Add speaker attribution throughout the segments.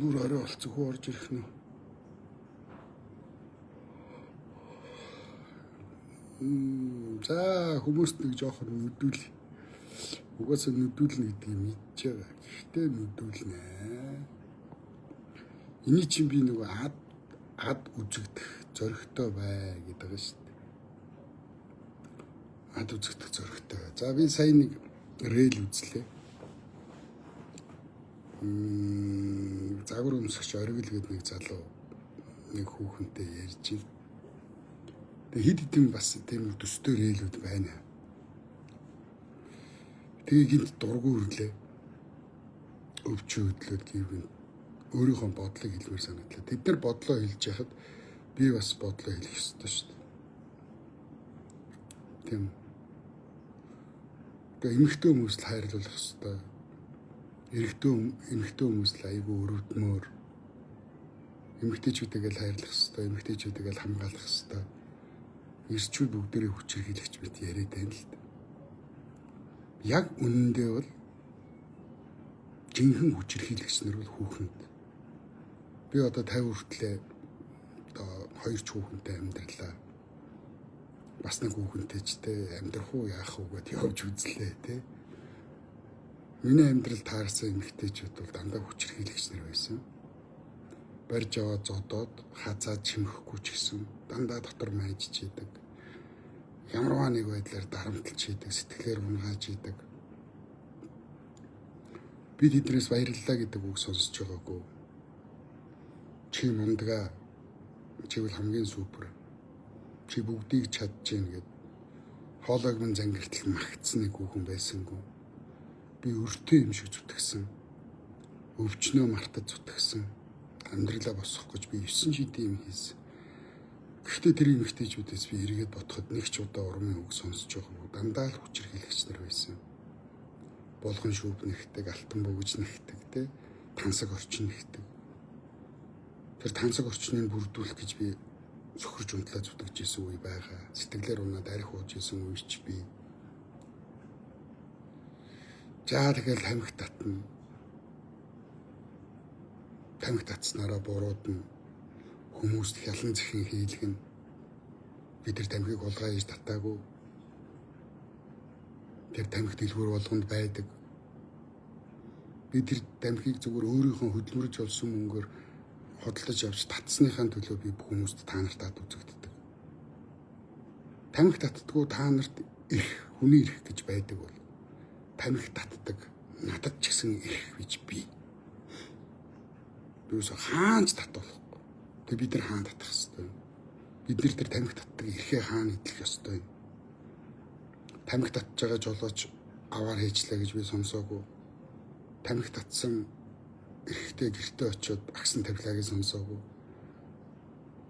Speaker 1: Бүр орой болцсон хүү орж ирэх нь. За хүмүүст нэг жоохон нүдүүл. Угаасаа нүдүүлнэ гэдгийг мэдж байгаа. Гэхдээ нүдүүлнэ. Эний чинь би нөгөө ад үзэгдэх зоригтой бай гэдэг байгаа шүү дээ. Ад үзэгдэх зоригтой. За би сая нэг reel үзлээ. Загвар өмсөгч Оргил гэдэг нэг залуу нэг хүүхэнтэй ярьж байна. Тэгээ хэд хэдэн бас тийм төстэй reel үүд байна. Тэгээ гинт дургу өрлөө. Өвчөө хөдлөөд гівгэн өөрийнхөө бодлыг хэлмээр санагдлаа. Тэд нар бодлоо хэлж яхад би бас бодлоо хэлэх ёстой шүү дээ. Тийм. Тэгээ эмэгтэй хүмүүст л хайрлуулах ёстой. Эрэгтэй эмэгтэй хүмүүст л айгүй өрөвдмөр. Эмэгтэйчүүдийг л хайрлах ёстой, эмэгтэйчүүдийг л хамгаалах ёстой. Эрчүүд бүгдээрээ хүчирхийлэгч мэт яриад байна л да. Яг үнэндээ бол жинхэнэ хүчирхийлэгч нар бол хүүхэнд. Би одоо 50 хүртлээ одоо хоёр ч хүүхэнтэй амьдралаа. Бас нэг хүүхэнтэй ч те амьдрах уу яах уу гэд явж үзлээ те. Миний амьдрал таарсан эмэгтэйчүүд бол дандаа хүчирхийлэгч нар байсан. Барьж аваад зодоод хазаад чимхэхгүй ч гэсэн дандаа дотор майжж идэг. Ямарваа нэг байдлаар дарамтлж идэг, сэтгэлээр унгааж идэг. Би тэднээс баярлалаа гэдэг үг сонсож байгаагүй. Чи мундгаа, чи бол хамгийн супер. Чи бүгдийг чадж гин гэд хоолойг минь зангиртал магтсан нэг хүүхэн байсангүй. Би өртөө юм шиг зүтгэсэн. Өвчнөө мартаж зүтгэсэн. Амьдралаа босгох гэж би 9 шидийн юм хийсэн. Гэхдээ тэр эмэгтэйчүүдээс би эргээд бодоход нэг ч удаа урмын үг сонсож байгаагүй. Дандаа л хүчирхийлэгч нар байсан. Болгон шүүп нэгдэг, алтан бөгж нэгдэг, тэ тансаг орчин нэгдэг. Тэр тансаг орчныг бүрдүүлэх гэж би сөхөрч унтлаа зүтгэж исэн үе байгаа. Сэтгэлээр унаад арх ууж исэн үе ч би. За тэгэл тамхи татна. Тамхи татснараа буруудна. Хүмүүст хялан зэхэн хийлгэн. Би тэр тамхиг хулгай хийж татаагүй. Тэр тамхи дэлгүүр болгонд байдаг. Би тэр тамхиг зүгээр өөрийнхөө хөдөлмөрж олсон мөнгөөр худалдаж авч татсныхаа төлөө би хүмүүст та нарт ад үзэгддэг. Тамхи татдаггүй та нарт эрх, хүний эрх гэж байдаг бол тамхи татдаг надад ч гэсэн эрх гэж би. Би юусоо хаанч татуулахгүй. Тэг бид нар хаан татах ёстой. Бид нар тэр тамхи татдаг эрхээ хаана идэх ёстой. Тамхи татж байгаа жолооч аваар хийчлээ гэж би сонсоогүй. Тамхи татсан эрхтэй гэртээ очиод агсан тавилааг сонсоогүй.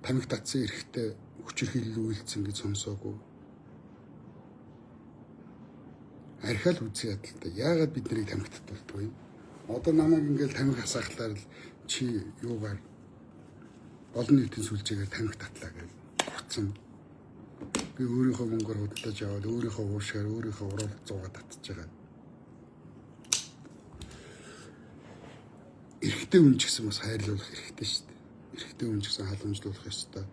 Speaker 1: Тамхи татсан эрхтэй хүчирхийлэл үйлдсэн гэж сонсоогүй. Архиал үзье ядaltaа. Яагаад бид нарыг тамхи татуулдгүй юм? Одоо намайг ингээл тамхи хасаахлаар л чи юугаар олон нийтийн сүлжээгээр тамхи татлаа гэж гуцсан. Би өөрийнхөө мөнгөөр худалдаж аваад өөрийнхөө уушгаар өөрийнхөө уруул зуугаа татж байгаа. Эрэгтэй хүн ч гэсэн бас хайрлуулах хэрэгтэй шүү дээ. Эрэгтэй хүн ч гэсэн халамжлуулах ёстой.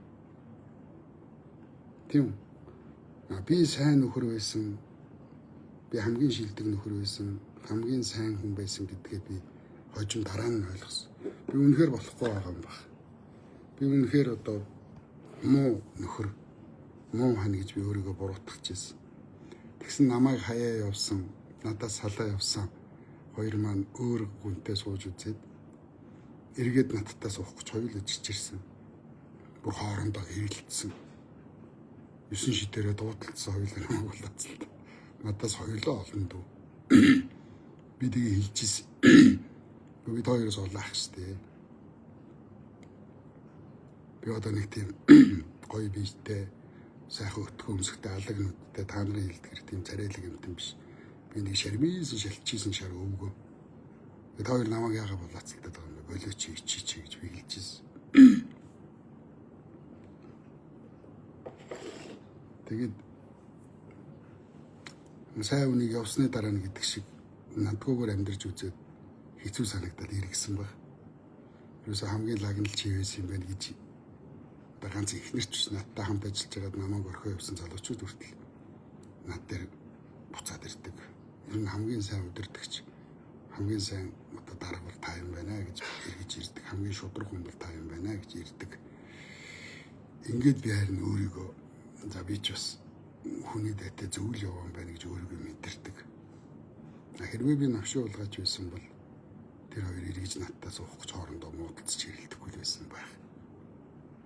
Speaker 1: Тийм үү? Би сайн нөхөр байсан. Би хамгийн шилдэг нөхөр байсан. Хамгийн сайн хүн байсан гэдгээ би хожим дараа нь ойлгосон. Би үнэхээр болохгүй байгаа юм баг. Би үнэхээр одоо муу нөхөр, муу хан гэж би өөрийгөө буруутгах байсан. Тэгсэн намайг хаяа явсан, надаас салаа явсан хоёр маань өөр гүнтэй сууж үзээд эргээд надтай суух гэж хоёулаа чичирсэн. Бүр хоорондоо хэрэлдсэн. 9 шидэрээ дуудалцсан хоёулаа намайг болоцолтой. Надаас хоёулаа олон дүү. Би тэгээ хэлчихсэн. Би хоёроос олаах штэ. Би одоо нэг тийм гоё биетэй, сайхан өтгөн өмсгтэй алаг нүдтэй та нарын хэлдгэр тийм царайлаг юмтан биш. Би нэг шармисэн шалчижсэн шар өвгөө. Та хоёр намайг яагаад болоцолтой байгаа юм бэ? Болооч ичи чи гэж би хэлчихсэн. Тэгээд Сайн үнийг явсны дараа нь гэдэг шиг надгүйгээр амьдарч үзээд хэцүү санагдаад эргэсэн баг. Юусаа хамгийн лагнал чи байсан юм байна гэж одоо ганц ихнэр ч биш надтай хамт ажиллаж байгаад намайг орхио явсан залуучууд хүртэл над дээр буцаад ирдэг. Ер нь хамгийн сайн удирдагч, хамгийн сайн одоо дарга бол та юм байна гэж эргэж ирдэг. Хамгийн шудраг хүн бол та юм байна гэж ирдэг. Ингээд би харин өөрийгөө за би ч бас хүний дайтай зөвл яваа юм байна гэж өөрийгөө мэдэрдэг. Хэрвээ би навшин уулгаж байсан бол тэр хоёр эргэж надтай суух гэж хоорондоо муудалцж хэрэлдэхгүй л байсан байх.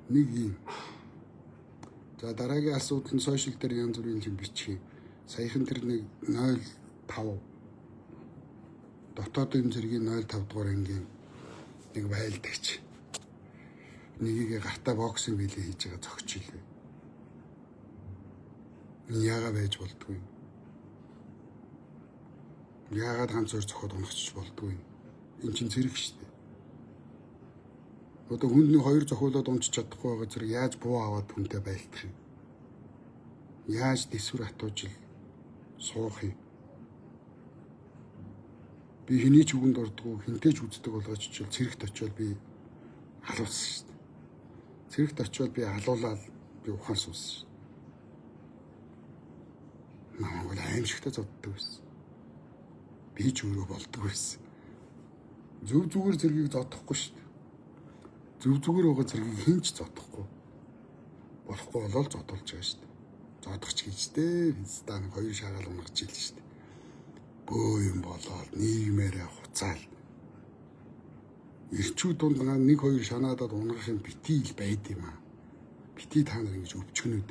Speaker 1: Нэг юм. За дараагийн асуудал нь сошиал дээр янз бүрийн юм бичих юм. Саяхан тэр нэг 0.5 дотоодын зэргийн 0.5 дугаар ангийн нэг байлдагч нэгийг гартаа боксинг билээ хийж байгаа зогч илээ. Яагаад байж болдгүй юм? Яагаад ганц өөр зохиод унахчих болдгүй юм? Эн чинь зэрэг шүү дээ. Одоо хүнд нэг хоёр зохиолоод унчих чадахгүй байгаа зэрэг яаж буу аваад хүнтэй байлдах юм? Яаж дэсвэр хатуужил суух юм? Би хэний ч үгэнд ордгоо, хинтэй ч үздэг болгооч чил цэрэгт очиод би халуулсан шүү дээ. Цэрэгт очиод би халуулаад би ухаан суусан шүү дээ. Намайг бол аимшигтай зоддог байсан. Би ч өөрөө болдог байсан. Зөв зүгээр зэргийг зодохгүй шүү дээ. Зөв зүгээр байгаа зэргийг хэн ч зодохгүй. Болохгүй болол зодуулж байгаа шүү дээ. Зодох ч гэж дээ. Пизда нэг хоёр шагаал унгаж ийл шүү дээ. Бөө юм болоод нийгмээрээ хуцаал. Ирчүү дунд нэг хоёр шанаадад унгах юм бити ил байд юм аа. Бити та нар ингэж өвчгөнүүд.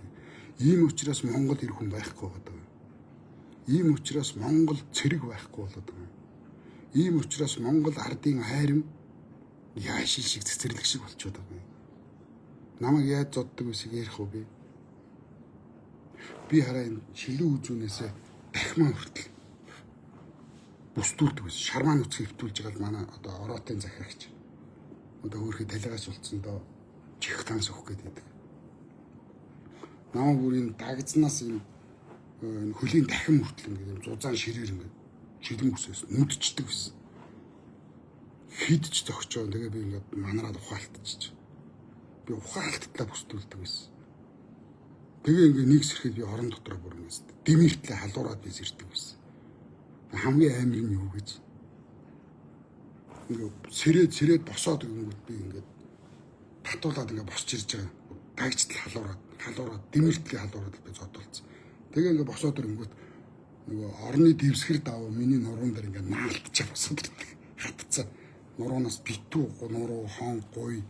Speaker 1: Ийм учраас Монгол эр хүн байхгүй байгаа. Ийм учраас Монгол цэрэг байхгүй болоод байгаа. Ийм учраас Монгол ардын хайрам яашил шиг цэцэрлэг шиг болчиход байгаа юм. Намайг яаж зоддог үсийг ярих уу би? Би хараа энэ шилүү үзүүнээсээ дахимаа хүртэл бүстүүлдэг байсан. Шармаа нүцгийг хэвтүүлж байгаа л манай одоо ороотын захиагч. Одоо хөөрхий талигаас улцсан доо чих ганс өгөх гээд байдаг. Намайг бүр энэ дагзнаас энэ хөлийн дахин хүртэл ингээд юм зузаан ширээр ингээд шилэн үсээс нүдчдэг байсан. Хидч зогчоо тэгээ би ингээд манараад ухаалтчих. Би ухаалттлаа бүстүүлдэг байсан. Тэгээ ингээд нэг сэрхэд би орон дотроо бүр ингээд дэмэртлээ халуураад би сэрдэг байсан. Хамгийн амар нь юу гэж ингээд сэрээд босоод ингэнгүүт би ингээд татуулаад ингээд босч ирж байгаа. Дагжтал халуураад дэмэртлээ халуураад би зодуулсан. Тэгээ ингээд босоод ирэнгүүт нөгөө орны дэвсгэр давуу миний нуруунд дээр ингээд наалтчих босоод ирдэг. Хатцсан. Нуруунаас битүү нуруу хон гуй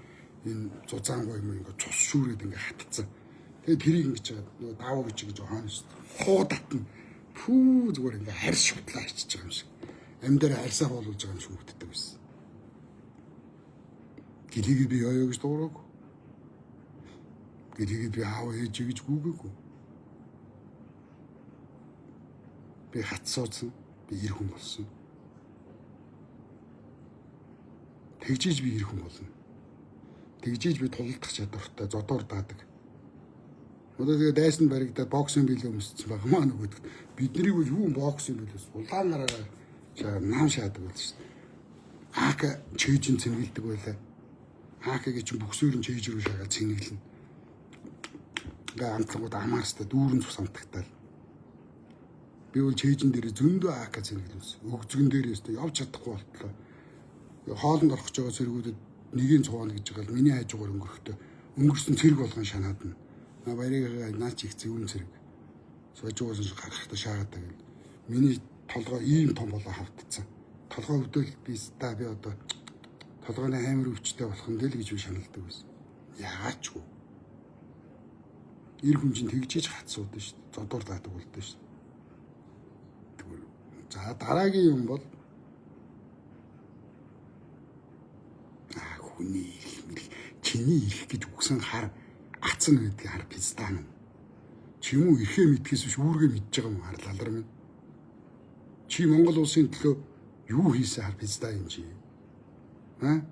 Speaker 1: энэ зузаан гуй юм ингээд цус шүүрээд ингээд хатцсан. Тэгээ тэрийг ингэж байгаа нөгөө давуу гэж ингэж хойноос хуу татна. Пүү зүгээр ингээд харь шутлаа ичиж байгаа юм шиг. Амьдаар арьсаа хуулуулж байгаа юм шиг өвддөг байсан. Гэлийг би ёо гэж дуурайг. Гэлийг би аав ээж гэж гүгээгүй. Би хат суудсан. Би эр хүн болсон. Тэгжиж би эр хүн болно. Тэгжиж би тулалдах чадвартай зодоор даадаг. Одоо тэгээ дайсан баригдаад боксинг билээ өмссөн байгаа маа нөгөөд. Биднийг бол юу боксинг билээс улаан гараараа нам шаадаг байл шүү дээ. Ака чэйжин цэнгэлдэг байлаа. Ака гэж бөксөөр нь чэйж рүү шаагаад цэнгэлнэ. Ингээ амтлагууд амаарстай дүүрэн цус амтагтаал. Би бол чэйжин дээр зөндөө ака цэнгэлүүлсэн. Өгзгөн дээр өстө явж чадахгүй болтлоо. Хоолнд орох гэж байгаа цэргүүдэд нэгийн цуваана гэж байгаа л миний хажуугаар өнгөрөхдөө өнгөрсөн цэрэг болгон шанаадна. На баярыг наа чи их зөвүүн цэрэг. Сожуугаас гаргахдаа шаагаад гэл. Миний толгой ийм том болоо хавтцсан. Толгой өвдөөл би ста би одоо толгойн амар өвчтэй болох юм дэл гэж би шаналдаг байсан. Яагаад ч вэ? Эр хүн чинь тэгжиж хатсууд шүү дээ. Зодуур даадаг болдоо шүү дээ. Тэгвэл за дараагийн юм бол хүний ирэх мэрх чиний ирэх гэж үгсэн хар ацсан гэдгийг хар пиздан. Чи юм уу эрхээ мэдхээс биш үүргээ мэдж байгаа юм хар лалар минь. Чи Монгол улсын төлөө юу хийсэн хар пизда юм чи? Аа?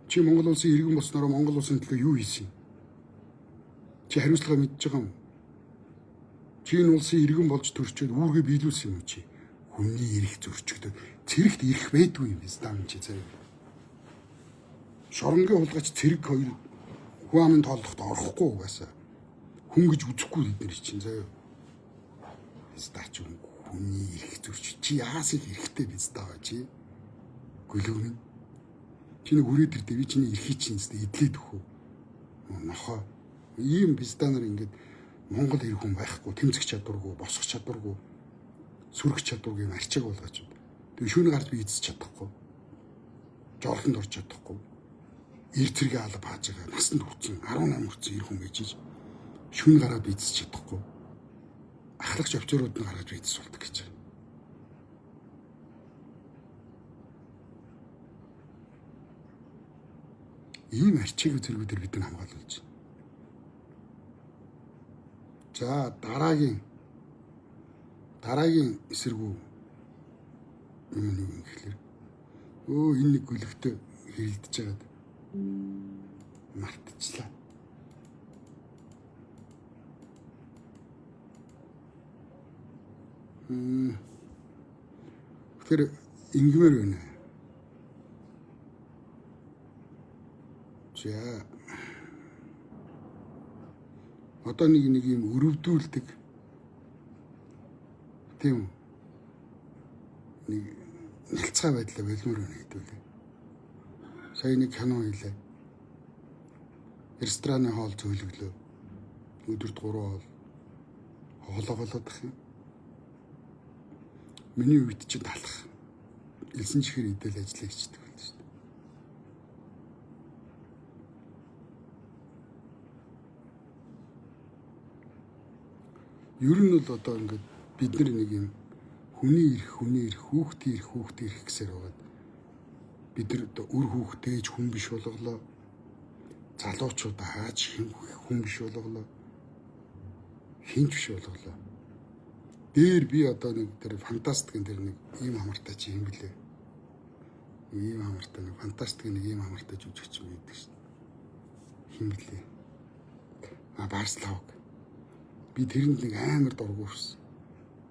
Speaker 1: Чи Монгол улсын иргэн болснороо Монгол улсын төлөө юу хийсэн? Чи хариуцлага мэдж байгаа юм? Чи энэ улсын иргэн болж төрчөөд үүргээ биелүүлсэн юм уу чи? Хүний эрх зөрчигдөд цэрэгт эрх байдгүй юм биз даа чи заяа. Шоронгийн хулгайч цэрэг хоёр хүн амын тооллоход орохгүй угаасаа. Хүн гэж үзэхгүй бид нар чинь заяа. Биз даа чи хүний эрх зөрч чи яасыг эрхтэй биз даа чи. Гөлөг минь. Чи нэг хүрээд ирдэ би чиний эрхийг чинь эдлээд өгөө. Нохоо. Ийм биз даа нар ингээд Монгол эр хүн байхгүй, тэмцэх чадваргүй, босох чадваргүй, сүрэх чадваргүй юм арчиг болгооч. Тэгээ шүүний гарч би эзэж чадахгүй. Жорлонд орж чадахгүй. Эр цэргээ алга бааж байгаа. Насанд хүрсэн 18 хүрсэн эр хүн гэж шүүн гараад би эзэж чадахгүй. Ахлагч офицерууд нь гаргаж би эзэж болдог гэж. Ийм арчиг зэргүүдээр бид нар хамгаалуулж байна. За дараагийн эсэргүү юм нь юу юм гэхлээр энэ нэг гөлөгтөө хэрэлдэж байгаад мартчихлаа. Тэгэхээр ингэмээр байна. За одоо нэг юм өрөвдүүлдэг тийм нэг нялцгай байдлаа болмоор байна хэдүүлээ. Сая нэг кино хийлээ. Рестораны хоол зөвлөглөө. Өдөрт 3 хоол. Хоолоо болоод ах юм. Миний үед чинь талах. Элсэн чихэр идэл ажиллаа хийчихдэг байл шүү дээ. Ер нь бол одоо ингээд бид нар нэг юм хүний эрх, хүүхдийн эрх гэсээр байгаад бид нар одоо үр хүүхдээ ч хүн биш болголоо. Залуучуудаа хаач хүн биш болголоо. Хинч биш болголоо. Дээр би одоо нэг тэр фантастикын тэр нэг ийм хамартай чи юм блэ. Ийм хамартай нэг фантастикын нэг ийм хамартай жүжигч юм байдаг шин. Хин блэ? А Барславг. Би тэрэнд нэг амар дургу хүрсэн.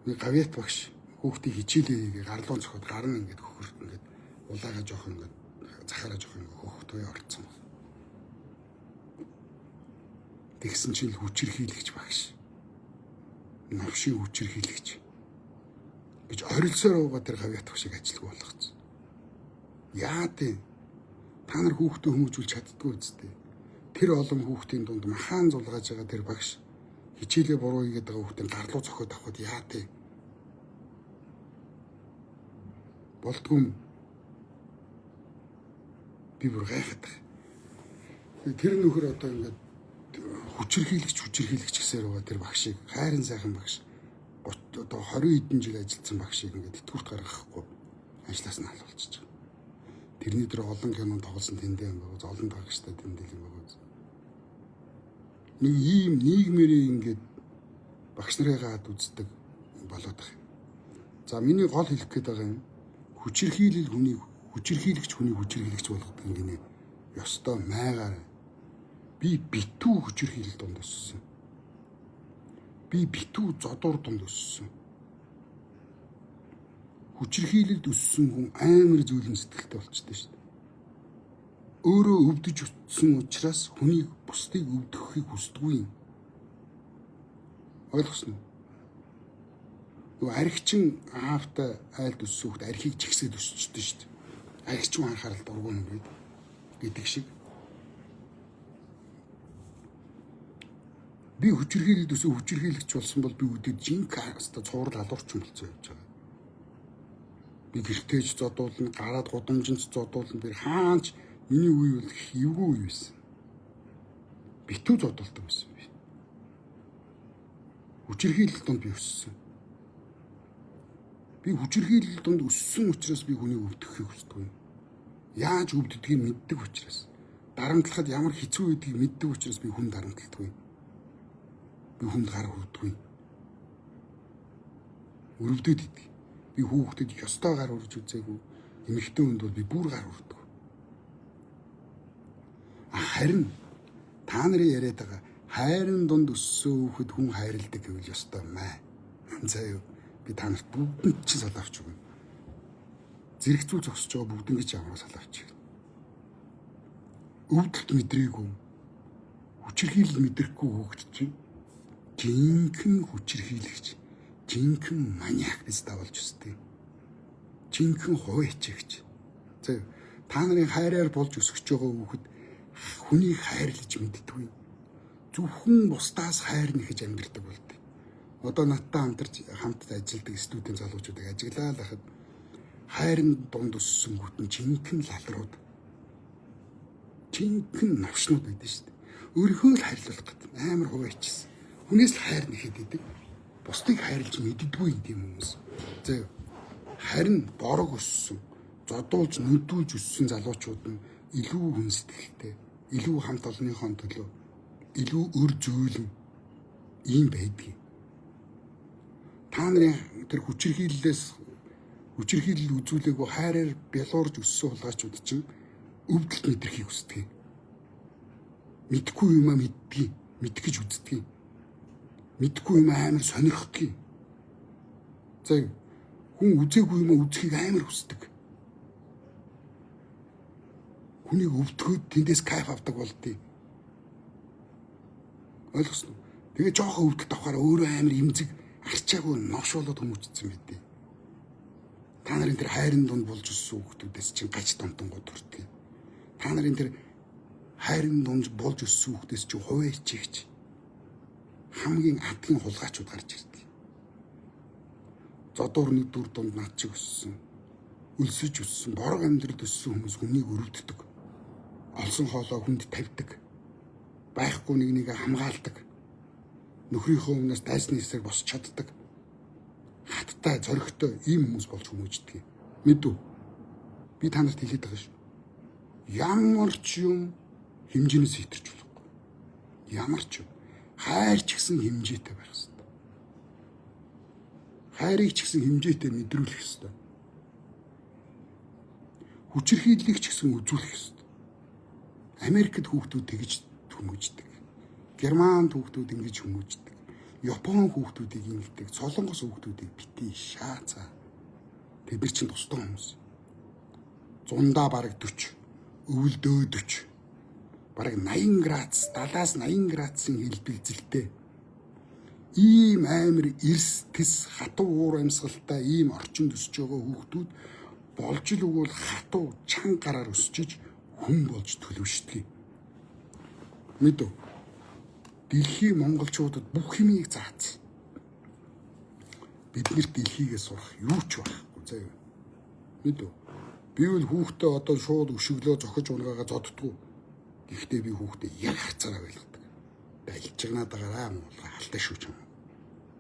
Speaker 1: Нэг гавьяат багш хүүхдийг хичээлээ хийгээ гарлуун цохоод гар нь ингээд хөхөр ингээд улаагаа жоох ингээд захаараа жоох ингээд хөхтөө орцсон баг. Тэгсэн чинь хүчирхийлэгч багш. Новшийн хүчирхийлэгч гэж орилсоор байгаа тэр гавьяат багшийг ажилгүй болгоцсон. Яа тийм. Та нар хүүхдээ хүмүүжүүлж чаддгүй үсттэй. Тэр олон хүүхдийн дунд махан зулгааж байгаа тэр багш хичээлээ буруу хийгээд байгаа хүүхдийн гарлуу цохиод авахд яа тийм. Болдгүй юм. Би бүр гайхаад байгаа. Тэр нөхөр одоо ингээд хүчирхийлэгч гэсээр байгаа тэр багшийг хайрын сайхан багш одоо 20 хэдэн жил ажилласан багшийг ингээд тэтгэврт гаргахгүй ажлаас нь алуулчихж байгаа. Тэрний дээр олон кинонд тоглосон тэндээ юм байгаа. Олон багштай тэндээ юм байгаа. Нэг ийм нийгмээрээ ингээд багш нарыгаа ад үздэг болоод байгаа юм. За миний гол хэлэх гээд байгаа юм хүчирхийлэл хүнийг хүчирхийлэгч хүнийг хүчирхийлэгч болгодог юм гинэ. Ёстой майгаар би битүү хүчирхийлэл дунд өссөн. Би битүү зодуур дунд өссөн. Хүчирхийлэлд өссөн хүн амар зүйлэн сэтгэлтэй болчтой шүү дээ. Өөрөө өвдөж өссөн учраас хүнийг бусдыг өвдөхийг хүсдэггүй юм. Ойлгосон уу? Нөгөө архичин аавтай айлд өссөн хүүхд архийг чигсээд өсчдөг шүү дээ. Архичин анхаарал дургүй юм гээд гэдэг шиг. Би хүчирхийлэлд өсөө хүчирхийлэгч болсон бол би үдээд жинхэнэ хаста цуврал алуурчин болсон явж байгаа. Би гэртээж зодуулна, гараад гудамжинд зодуулна. Би хаанч миний үе бол эвгүй үе байсан. Битүү зодуулдаг байсан би. Хүчирхийлэл донд би өссөн. Би хүчирхийлэл донд өссөн учраас би хүнийг өвдөхийг хүсдэг юм. Яаж өвддгийг мэддэг учраас. Дарамтлахад ямар хэцүү байдгийг мэддэг учраас би хүн дарамтладаг юм. Би хүнд гар хүрдэггүй. Өрөвдөд идэг. Би хүүхдэд ёстой гар үрж үзээгүй. Эмэгтэй хүнд бол би бүр гар хүрдэг. Харин та нарын яриад байгаа Хайрын дунд өссөн хүүхэд хүн хайрладаг гэвэл ёстой маа. За юу, би та нарт бүгдэнд чинь салаа авч өгнө. Зэрэгцүүл зогсож байгаа бүгдэн гэж аваа салаа авч өгнө. Өвдөлт мэдрээгүй, хүчирхийлэл мэдрэхгүй хүүхэд чинь жинхэнэ хүчирхийлэгч, жинхэнэ маниак биз давалж өсдөг. Жинхэнэ хувь хичээгч. За та нарын хайраар болж өсөж байгаа хүүхэд хүнийг хайрлаж мэддэггүй. Зөвхөн бусдаас хайр нэхэж амьдардаг болдог. Одоо надтай хамтарч хамт ажилладаг студент залуучуудыг ажиглаад хахад хайрын дунд өссөн хүүхэд нь жинхэнэ лалрууд, жинхэнэ новшнууд байдаг шүү дээ. Өөрийнхөө л хайрлуулах гэдэг амар хувь хичээсэн. Хүнээс л хайр нэхэд идэг. Бусдыг хайрлаж мэддэггүй юм тийм хүмүүс. За харин борог өссөн, зодуулж нүдүүлж өссөн залуучууд нь илүү хүн сэтгэлтэй, илүү хамт олонныхоо төлөө илүү өр зөөлөн ийм байдгийг. Та нарын тэр хүчирхийллээс хүчирхийлэл үзүүлээгүй хайраар бялуурж өссөн хулгайчууд чинь өвдөлт мэдрэхийг хүсдэг. Мэдхгүй юм а мэддгийг, мэдэх гэж үздэг. Мэдхгүй юм амар сонирхдгийг. За хүн үзээгүй юм а үзэхийг амар хүсдэг. Хүнийг өвдөхөд тэндээс кайф авдаг болдгийг. Ойлгосноо. Тэгээ жоохон өвдөлт авахаар өөрөө амар эмзэг арчаагүй новшуулаад хүмүүжсэн байдیں۔ Та нарын тэр хайрын дунд болж өссөн хүүхдүүдээс чинь гач донтонгууд төрдөг. Та нарын тэр хайрын дунд болж өссөн хүүхдээс чинь хувиа хичээгч хамгийн адгийн хулгайчуд гарч ирдэг. Зодуур нүдүр дунд над чиг өссөн, өлсөж өссөн, борог амьдрал өссөн хүмүүс хүнийг өрөвддөг. Олсон хоолоо хүнд тавьдаг. Байхгүй нэг нэгэ хамгаалдаг. Нөхрийнхөө өмнөөс дайсны эсрэг босч чаддаг. Хаттай, зоригтой ийм хүмүүс болж хүмүүждэг. Мэдв. Би та нарт хэлээд байгаа шүү. Ямар ч юм хэмжээнээс хитэрч болохгүй. Ямар ч юм. Хайр ч гэсэн хэмжээтэй байх хэрэгтэй. Хайрыг ч гэсэн хэмжээтэй мэдрүүлэх хэрэгтэй. Хүчирхийллийг ч гэсэн үзүүлэх хэрэгтэй. Америкт хүүхдүүд тэгж хүмүүждэг. Германд хүүхдүүд ингэж хүмүүждэг. Япон хүүхдүүдийг ингэдэг. Солонгос хүүхдүүдийг битгий шаацаа. Тэд нар чинь тусдаа хүмүүс. Зундаа бараг 40, өвөлдөө 40. Бараг 80 градус, 70-аас 80 градусын хэлбэлзэлтэй. Ийм амар эрс тэс хатуу уур амьсгалтай ийм орчинд өсөж байгаа хүүхдүүд болж л өгвөл хатуу чанга гараар өсчиж хүн болж төлөвшдөг. Мэдв. Дэлхийн монголчуудад бүх юмыг заасан. Бид нэрт дэлхийгээ сурах юу ч байхгүй заяа. Мэдв. Би бол хүүхдээ одоо шууд өшөглөө зохиж унгаагаа зоддгоо. Гэхдээ би хүүхдээ яг харцаараа байлгадаг. Альжигнаад байгаараа муулга халтай шүү ч юм.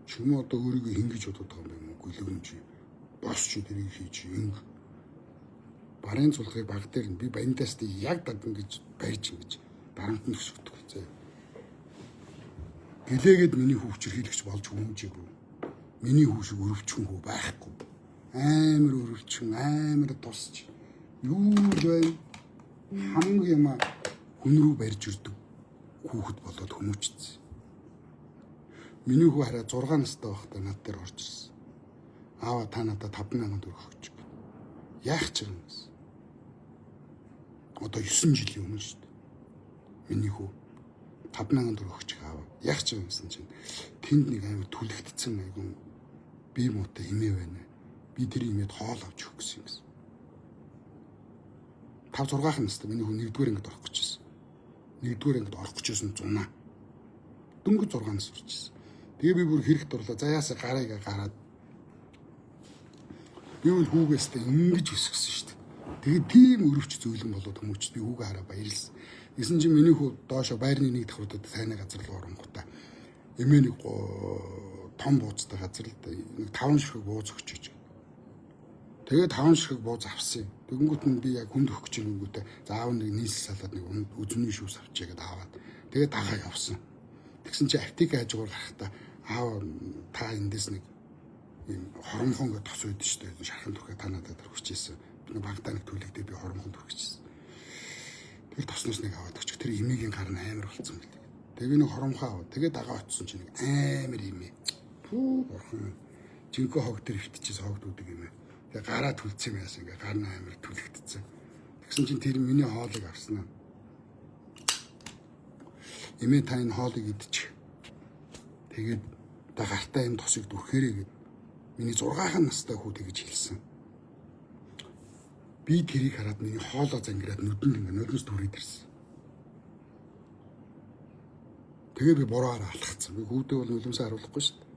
Speaker 1: Ч юм уу одоо өөрийгөө хингэж бодоод байгаа юм байна уу? Гөлөмж бос чи тэрийг хийж инг. Барын цулгыг баг дээр нь би баяндаас яг даган гэж барьж ингэж дарамт нь өсгдөг заяа. Гэлээгээд миний хүү хүчирхийлэгч болж хүмүүжээгүй. Миний хүү шиг өрөвчхөн хүү байхгүй. Амар өрөвчхөн, амар тусч. Юу л бай. Хамгийн юм хүн рүү барьж ирдэг хүүхэд болоод хүмүүжсэн. Миний хүү хараа 6 настай байхдаа над дээр орж ирсэн. Аава та надад 5000 төгрөг өгч. Яах ч юм гэсэн. Одоо 9 жилийн өмнө шүү дээ. Миний хүү 5000 төгрөг өгч аава. Яах ч юм гэсэн чинь тэнд нэг амар түлэгдсэн айгун бие муутай эмээ байна. Би тэр эмээд хоол авч өгөх гэсэн юм гэсэн. 5 6 настай миний хүү 1-р ангид орох гэж байсан. 1-р ангид орох гэж байсан зунаа. Дөнгөж 6 нас хүрчихсэн. Тэгээ би бүр хэрэг дурлаа. За яасаа гарыг гараад би бол хүүгээстэй ингэж өсгсөн шүү дээ. Тэгээд тийм өрөвч зөөлөн болоод хүмүүст би хүүгээ хараа баярлсан. Гэсэн чинь миний хүү доошо байрны нэг давхруудад сайнаа газар руу оронгуудаа эмээ нэг том бууцтай газар л да нэг 5 ширхэг бууз өгч. Тэгээд 5 ширхэг бууз авсан юм. Тэгэнгүүт нь би яг хүнд өгөх гэж ингэнгүүтээ заав нэг нийлс салаад нэг үзмний шүүс авчээ гэдээ аваад тэгээд дагаа явсан. Тэгсэн чинь аптек хажуугаар гарахдаа аав та эндээс нэг ийм хоромхон гэдэг тос үйдэн шүү дээ. Шархан түрхээ та надад өргөжсэн. Би багтаа нэг түлэгдээ би хоромхон түрхчихсэн. Тэр тосноос нэг аваад өчг. Тэр эмээгийн гар нь амар болцсон мэл. Тэгээ би нэг хоромхоо аваад тэгээ дагаа очсон чинь нэг амар юм ээ. Пүү бурхан. Жинхэнэ хог төр өвтчихээс хогд үүдэг юм ээ. Тэгээ гараа түлцсэн юм яасан ингээ гар нь амар түлэгдсэн. Тэгсэн чинь тэр миний хоолыг авсан аа. Эмээ та энэ хоолыг идчих. Тэгээд та гартаа юм тосыг дүрхээрэй гэд миний 6 настай хүү тэгж хэлсэн. Би тэрийг хараад миний хоолоо зангираад нүдэнд ингээ нулимс дүрээд ирсэн. Тэгээ би бороо алхацсан. Би хүүдээ бол нулимсаа харуулахгүй шүү дээ.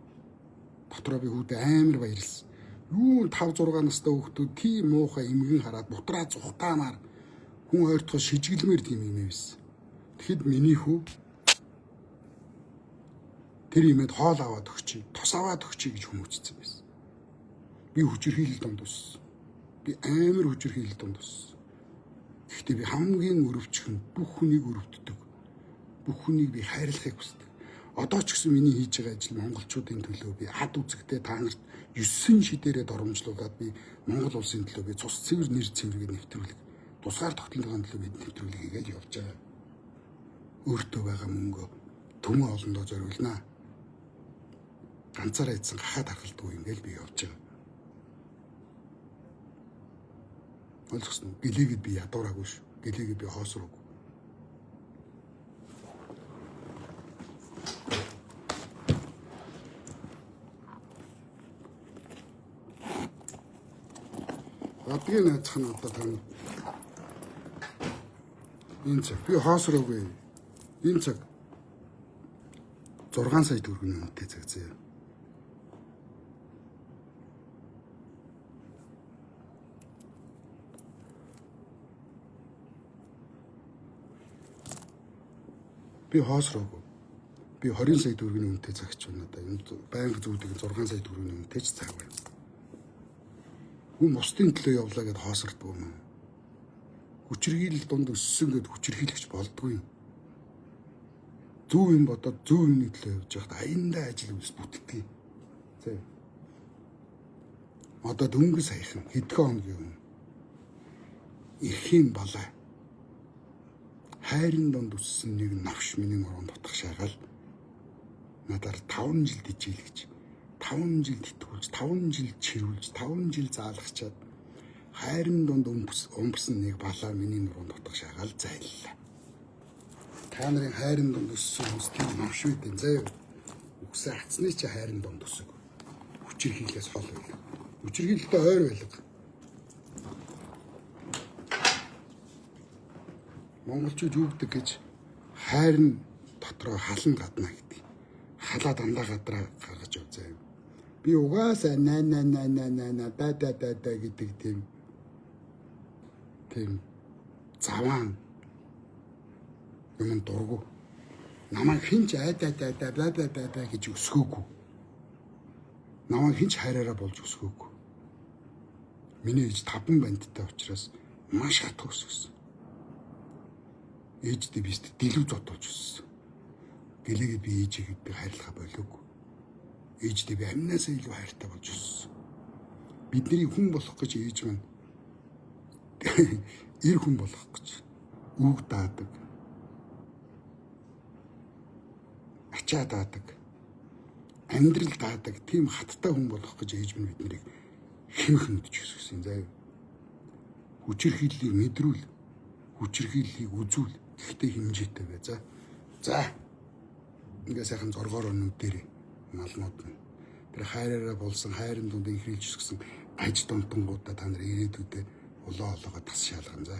Speaker 1: Дотроо би хүүдээ амар баярлсан. Юу 5 6 настай хүүхдүүд тийм муухай эмгэн хараад бутраа зүхтаамаар хүн ойртохоо шижиглэмээр тийм юм байсан. Тэгэхэд миний хүү тэр юмэд хоол аваад өгчий, тос аваад өгчий гэж хүмүүжсэн байсан. Би хүчирхийлэл донд өссөн. Би амар хүчирхийлэл донд өссөн. Гэхдээ би хамгийн өрөвчхөн бүх хүнийг өрөвддөг. Бүх хүнийг би хайрлахыг хүсдэг. Одоо ч гэсэн миний хийж байгаа ажил монголчуудын төлөө би ад үзэгтэй та нарт 9 шидээрээ доромжлуулад би Монгол улсын төлөө би цус цэвэр нэр цэвэргээ нэвтрүүлэг тусгаар тогтолтын төлөө бид нэвтрүүлэг хийгээл явж байгаа. Өөртөө байгаа мөнгөө түмэн олондоо зориулнаа. Ганцаараа эзэн гахаад харгалдгүй юм гээл би явж байгаа. Ойлгосон уу? Гэлээгээд би ядуураагүй шүү. Гэлээгээд би хоосроогүй. Одгийн найзах нь одоо тань энэ цаг би хоосроогүй. Энэ цаг 6 сая төгрөгийн үнэтэй цаг заяа. Би хоосроогүй. Би 20 сая төгрөгийн үнэтэй цагч байна одоо. Энэ байнга зүүдэг 6 сая төгрөгийн үнэтэй ч цаг байна. Хүн бусдын төлөө явлаа гэд хоосрдгүй юм. Хүчирхийлэл дунд өссөн гэд хүчирхийлэгч болдгүй юм. Зөв юм бодоод зөв юмны төлөө явж байхад аяндаа ажил үйлс бүтдэг. Зэ. Одоо дөнгөж саяхан хэдхэн хоногийн өмнө эрхийн балай хайрын дунд өссөн нэг навш миний нуруунд дутах шаагаал надаар 5 жил дижилгэж 5 жил тэтгүүлж 5 жил чирүүлж 5 жил заалгачаад хайрын дунд өмпсөн нэг балаа миний нуруунд дутах шаагаал зайллаа. Та нарын хайрын дунд өссөн хүмүүс тийм навш үйдэн заяа. Үгсээ хацны чи хайрын дунд өсөг. Хүчирхийлээс хол байлга. Хүчирхийлэлтэй ойр байлга. Монголчууд юу гэдэг гэж хайр нь дотроо халан гадна гэдэг. Халаа дандаа гадраа гаргаж яв заяа. Би угаасаа на на на на на на да да да да гэдэг тийм заваан юм дургу. Намайг хинч айда да да да да да да гэж өсгөөгүй. Намайг хинч хайраараа болж өсгөөгүй. Миний ээж 5 бандтай учраас маш хатуу өсгсөн. Ээждээ би дэлүү зодуулж өссөн. Гэлээгээд би ээжигээ би хайрлахаа болоогүй. Ээждээ би амнаасаа илүү хайртай болж өссөн. Бидний хүн болох гэж ээж маань эр хүн болох гэж үг даадаг. Ачаа даадаг. Амьдрал даадаг. Тийм хаттай хүн болох гэж ээж минь биднийг хэмх мэдж өсгсөн заяа. Хүчирхийллийг мэдрүүл. Хүчирхийллийг үзүүл. Гэхдээ хэмжээтэй бай. За. За. Ингээ сайхан зоргоор нүдэрээ малнууд нь. Тэр хайраараа болсон хайрын дунд инхрийлж өсгсөн аж дунтангуудаа та нар ирээдүйдээ улаан олоогоо тас шаалган за.